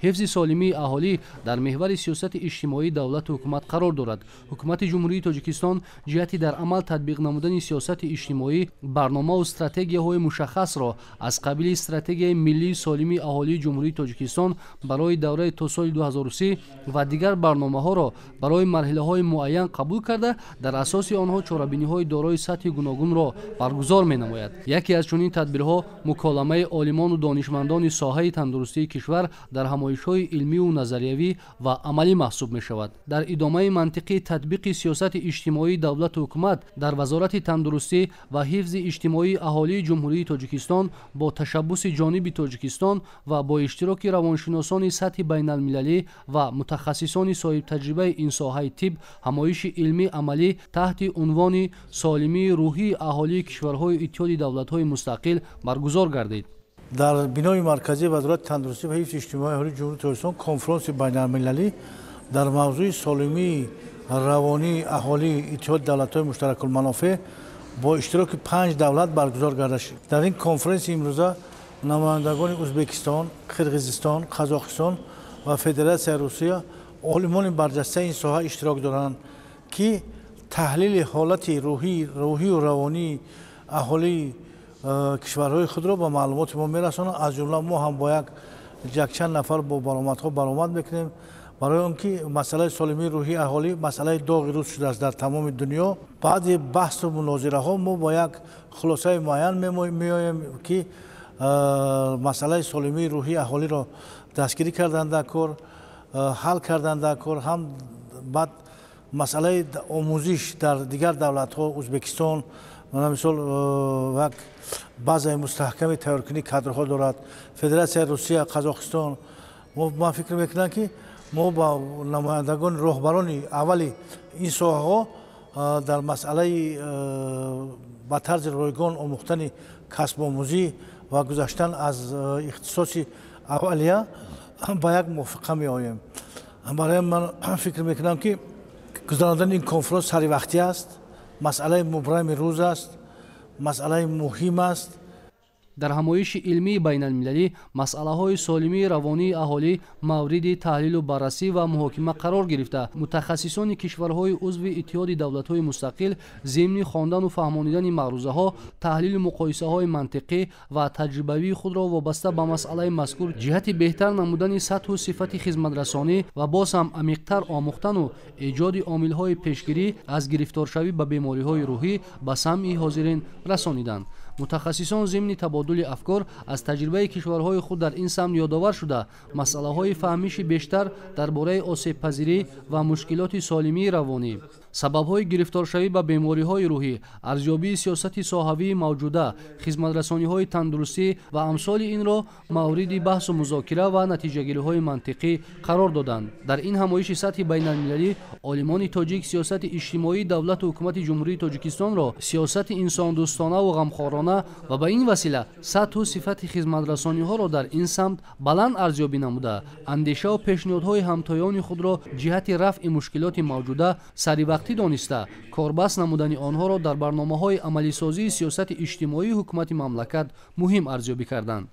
Ҳифзи солимии аҳолӣ дар меҳвари сиёсати иҷтимоии давлату ҳукумат қарор дорад. Ҳукумати Ҷумҳурии Тоҷикистон ҷиҳати дар амал татбиқ намудани сиёсати иҷтимоӣ барномаву стратегияҳои мушаххасро аз қабили стратегияи миллии солимии аҳолии Ҷумҳурии Тоҷикистон барои давраи то соли 2030 ва дигар барномаҳоро барои марҳилаҳои муайян қабул карда, дар асоси онҳо чорабиниҳои дорои сатҳи гуногунро баргузор менамояд. Яке аз чунин тадбирҳо муколамаи олимону донишмандони соҳаи тандурустии кишвар дар ҳамоишҳои илмиву назариявӣ ва амалӣ маҳсуб мешавад. Дар идомаи мантиқии татбиқи сиёсати иҷтимоии давлату ҳукумат дар Вазорати тандурустӣ ва ҳифзи иҷтимоии аҳолии Ҷумҳурии Тоҷикистон бо ташаббуси ҷониби Тоҷикистон ва бо иштироки равоншиносони сатҳи байналмилалӣ ва мутахассисони соҳибтаҷрибаи ин соҳаи тиб ҳамоиши илмӣ амалӣ таҳти унвони солимии рӯҳии аҳолии кишварҳои Иттиҳоди давлатҳои мустақил баргузор гардид. Дар бинои марказии Вазорати тандурустӣ ва ҳифзи иҷтимоии аҳолии Ҷумҳурии Тоҷикистон конфронси байналмилалӣ дар мавзӯи солимии равонии аҳолии Иттиҳоди давлатҳои муштаракулманофеъ бо иштироки 5 давлат баргузор гарда шуд. Дар ин конференси имрӯза намояндагони Ӯзбекистон, Қирғизистон, Қазоқистон ва Федератсияи Русия, олимони барҷастаи ин соҳа иштирок доранд, ки таҳлили ҳолати рӯҳию равонии аҳолии кишварҳои худро ба маълумоти мо мерасонанд. Аз ҷумла мо ҳам бо якчанд нафар бо баромадҳо баромад мекунем, барои он ки масъалаи солимии рӯҳии аҳолӣ масъалаи доғи рӯз шудааст дар тамоми дунё. Баъди баҳсу мунозираҳо мо бо як хулосаи муайян меоем, ки масъалаи солимии рӯҳии аҳолиро дастгирӣ кардан дар кор, ҳал кардан дар кор, ҳам баъд масъалаи омӯзиш дар дигар давлатҳо, Ӯзбекистон мисол як базаи мустаҳками тайёркунии кадрҳо дорад, Федератсияи Русия, Қазоқистон. Ман фикр мекунам, ки мо ба намояндагони роҳбарони аввали ин соҳаҳо дар масъалаи ба тарзи ройгон омӯхтани касбомӯзӣ ва гузаштан аз ихтисоси аввалия ба як мувофиқа меоем. Барои ман фикр мекунам, ки гузарондани ин конфронс саривақтӣ аст, масъалаи мубрами рӯз аст, масъалаи муҳим аст. Дар ҳамоиши илмии байналмилалӣ масъалаҳои солимии равонии аҳолӣ мавриди таҳлилу баррасӣ ва муҳокима қарор гирифта, мутахассисони кишварҳои узви Иттиҳоди давлатҳои мустақил зимни хондану фаҳмонидани маърузаҳо таҳлилу муқоисаҳои мантиқӣ ва таҷрибавии худро вобаста ба масъалаи мазкур ҷиҳати беҳтар намудани сатҳу сифати хизматрасонӣ ва боз ҳам амиқтар омӯхтану эҷоди омилҳои пешгирӣ аз гирифторшавӣ ба бемориҳои рӯҳӣ ба самъи ҳозирин расониданд. Мутахассисон зимни табодули афкор аз таҷрибаи кишварҳои худ дар ин самт ёдовар шуда, масъалаҳои фаҳмиши бештар дар бораи осебпазирӣ ва мушкилоти солимии равонӣ, сабабҳои гирифторшавӣ ба бемориҳои рӯҳӣ, арзёбии сиёсати соҳавии мавҷуда, хизматрасониҳои тандурустӣ ва амсоли инро мавриди баҳсу музокира ва натиҷагириҳои мантиқӣ қарор доданд. Дар ин ҳамоиши сатҳи байналмилалӣ олимони тоҷик сиёсати иҷтимоии давлату ҳукумати Ҷумҳурии Тоҷикистонро сиёсати инсондӯстонаву ғамхорона ва ба ин васила сатҳу сифати хизматрасониҳоро дар ин самт баланд арзёбӣ намуда, андешаву пешниҳодҳои ҳамтоёни худро ҷиҳати рафъи мушкилоти мавҷуда саривақтӣ дониста, корбаст намудани онҳоро дар барномаҳои амалисозии сиёсати иҷтимоии ҳукумати мамлакат муҳим арзёбӣ карданд.